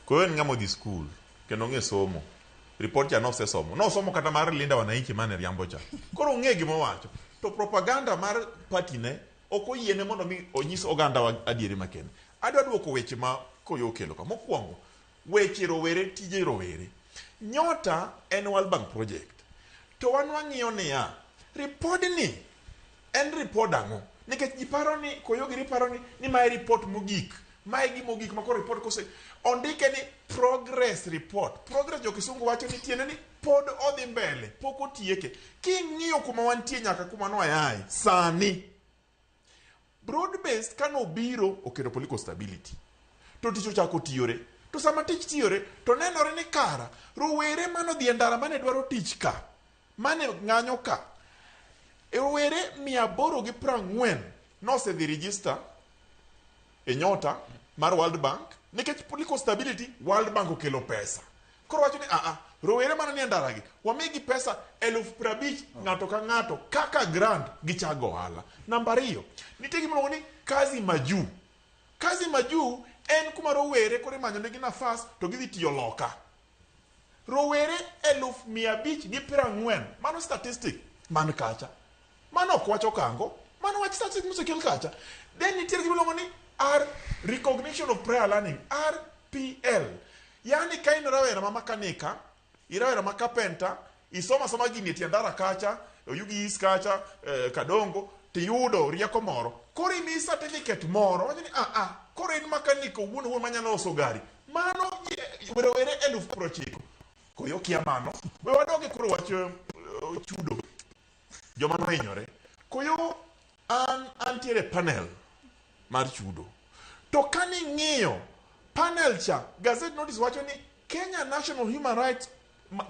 Koyo en ng'ama odhi skul kendo ong'e somo. Report cha nosesomo. Nosomo kata mar Linda Wananchi mane riambo cha. Koro ong'e gima owacho. To propaganda mar party ne ok oyiene mondo mi onyis oganda wa adieri makende. Adwa duoko weche ma Koyo okelo ka. Mokwongo, weche rowere, tije rowere. Nyota en World Bank project. To wan wang'iyo niya, ripodni en ripod ang'o? Nikech ji paro ni, Koyo giri paro ni, ni mae ripot mogik. Mae gima ogik ma koro ripot kose ondike ni progress report. Progress jo kisungu wacho ni tiende ni pod odhi mbele, pok otieke. King'iyo kuma wantie nyaka kuma noaye sani, broad based kane obiro oketo political stability to tich ochako tiyore to sama tich tiyore to nenore ni kara rowere mane odhi e ndara mane dwaro tich ka mane ng'anyo ka rowere 840 nosedhi register e nyota mar World Bank nikech political stability World Bank okelo pesa koro wacho ni aa rowere mana nie ndaragi wamigi pesa 50,000 ng'ato ka ng'ato kaka grant gichak ohala. Namba ariyo, nitie gima iluongo ni kazi majuu. Kazi majuu en kuma rowere koro imanyo negi nafas to gidhi tiyo loka. Rowere 540,000, mano statistic man kacha. Mano ok wach Okango, mano wach statistic mosekel kacha. Then nitie gima iluongo ni R recognition of prior learning, RPL. Yani ka in rawera ma makanika, irawera ma carpenter, isomo asoma gini e tie ndara kacha, Oyugi East kacha, Kadongo, tiyudo rieko moro. Koro imiyi certificate moro, wacho ni ah ah, koro in makanika owuon owuon manyalo loso gari. Mano rowere 90,000. Koyo kia mano. We wadog e koro wach chudo. Joma nohinyore. Koyo an antiere panel mar chudo. To kaning'iyo panel cha, gazette notice wacho ni Kenya National Human Rights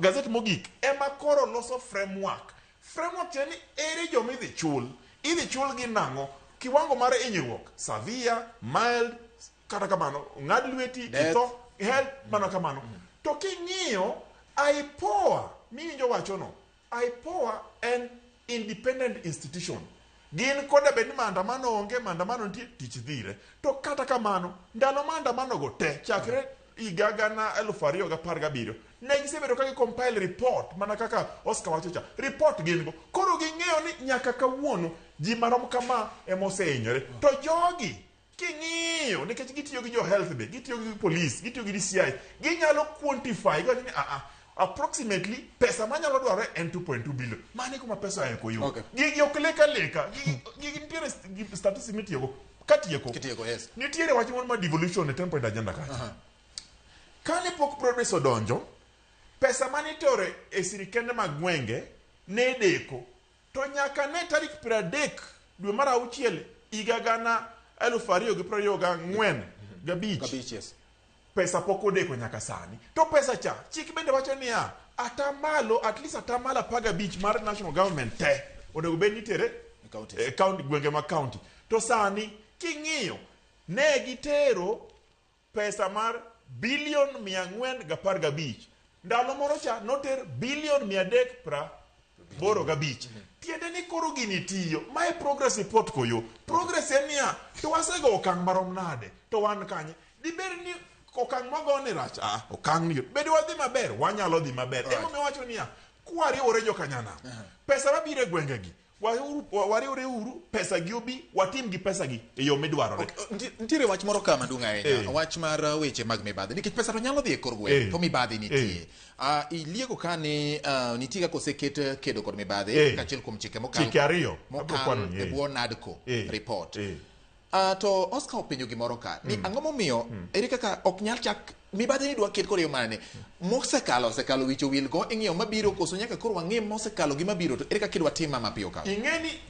gazette mogik ema koro loso framework. Framework tiende ni ere joma idhi chul, idhi chul gi nang'o, kiwango mar hinyruok, severe, mild, kata kamano, ng'ad lweti, itho, health, mana kamano. To king'iyo IPOA miwinjo wachono, IPOA en independent institution. Gin koda bed ni maandamano onge, maandamano nitie, tich dhire. To kata kamano, ndalo maandamano go te, chakre higa 2017, ne gisebedo ka gi compile report, mana kaka Oscar wacho cha, report gin go. Koro ging'eyo ni nyaka kawuono, ji marom kama ema osehinyore. To jogi, king'iyo, nikech gitiyo gi jo health be, gitiyo gi police, gitiyo gi DCI, ginyalo quantify, giwacho ni approximately pesa manyalo dwarore en 2.2 billion. Mano e kuma pesa oa koyo. Gigi ok lek aleka. Gigi nitiere statistics mitiyogo. Katieko. Kitieko, yes. Nitiere wach moro mar devolution e 10 point agenda kacha. Kane pok progress odonjo, pesa mane itero e sirikende mag gwenge ne deko. To nyaka ne tarik 30 dwe mar auchiel higa 2024 5. Gabich, yes. Pesa pok odeko nyaka sani. To pesa cha, chik bende wacho niya, atamalo, at least atamalo 15 mar national government te, onego bed ni itere Counties. e county, gwenge mag county. To sani, king'iyo, ne gitero pesa mar bilion 415. Ndalo moro cha noter bilion 385. Tiende ni koro gini tiyo. Mae progress report koyo. Progress en niya, to wasego okang' marom nade? To wan kanye? Dibed ni okang' mwagone rach? Ah, okang' ni bed wadhi maber, wanyalo dhi maber. Emomiyo wacho niya, kwariwore jokanyanam, pesa mabiro e gwengegi, wariwre uru, pesa gi obi, watim gi pesa gi e yo midwarore. Nitiere wach moro ka maduong' ahinya, wach mar weche mag mibadhi, nikech pesa to nyalo dhi e kor gweng', to mibadhi nitie. Ilieko ka ni nitie kaka oseket kedo kod mibadhi, kaachiel kuom chike mokal Chike ariyo, mokal abiro kwano ni, e bwo NADCO report. To Oscar openjo gimoro ka, ni ang'o momiyo ere kaka ok nyal chak mibadhi ni dwa ket kod yo mane? Mosekalo osekalo wich owil go, ing'iyo mabiro koso nyaka koro wang'i mosekalo gi mabiro, to ere kaka idwa tim ma mapiyo ka? Ing'e ni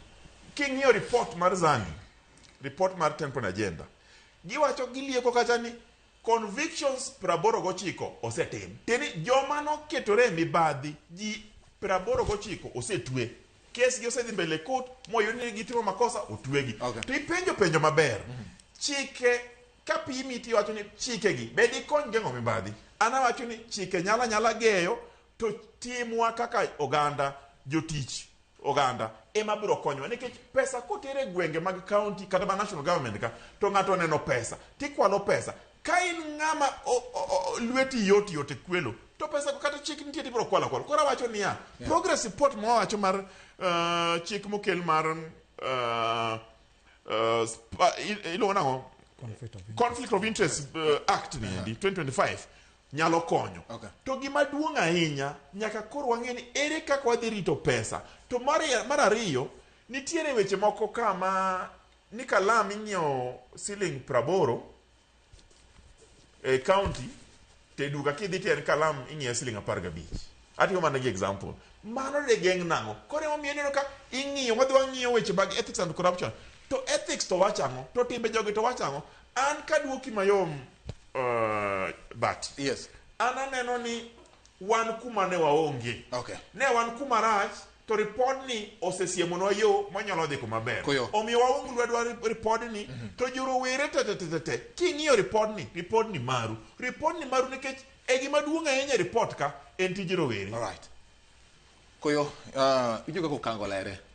king'iyo report mar Zani, report mar 10 point agenda, giwacho gilieko kacha ni convictions 89 osetim. Tiende ni joma noketore e mibadhi, ji 89 osetwe. Kes gi osedhi mbele court, moyud ni gitimo makosa, otwegi. To ipenjo penjo maber. Chike, ka pimi tiwacho ni chike gi, be dikony geng'o mibadhi? An awacho ni chike nyalo anyala geyo, to timwa kaka oganda, jotich oganda, ema biro konyowa. Nikech pesa koter e gwenge mag county kata ma national government ka, to ng'ato oneno pesa, tikwalo pesa. Ka in ng'ama lweti yot yot e kwelo, to pesa go kata chik nitie tibiro kwalo akwala. Koro awacho niya, progress report mawawacho mar chik mokel mar iluongo nang'o? Conflict of interest. Conflict of Interest Act ni endi 2025 nyalo konyo. To gima duong' ahinya, nyaka koro wang'e ni ere kaka wadhi rito pesa. To mar ariyo, nitiere weche moko ka ma ni kalam inyiewo siling 80 e county, to e duka kidhi to en kalam inyiewe siling 15. Atiyo mana gi example. Mano de geng' nang'o? Koro emomiyo ineno ka ing'iyo, wadhi wang'iyo weche mag ethics and corruption. To ethics to wacho ang'o? To timbe jogi to wacho ang'o? An kaduoki mayom, but an aneno ni wan kuma ne waonge. Ne wan kuma rach, to report ni osesiemonwa yo manyalo dhi kuma ber. Koyo. Omiyo waung lwedo report ni, to jorowere te te te te te, king'iyo report ni, report ni maru. Report ni maru nikech e gima duong' ahinya e report ka en tij rowere. All right. Koyo, winjo kaka Okango lere.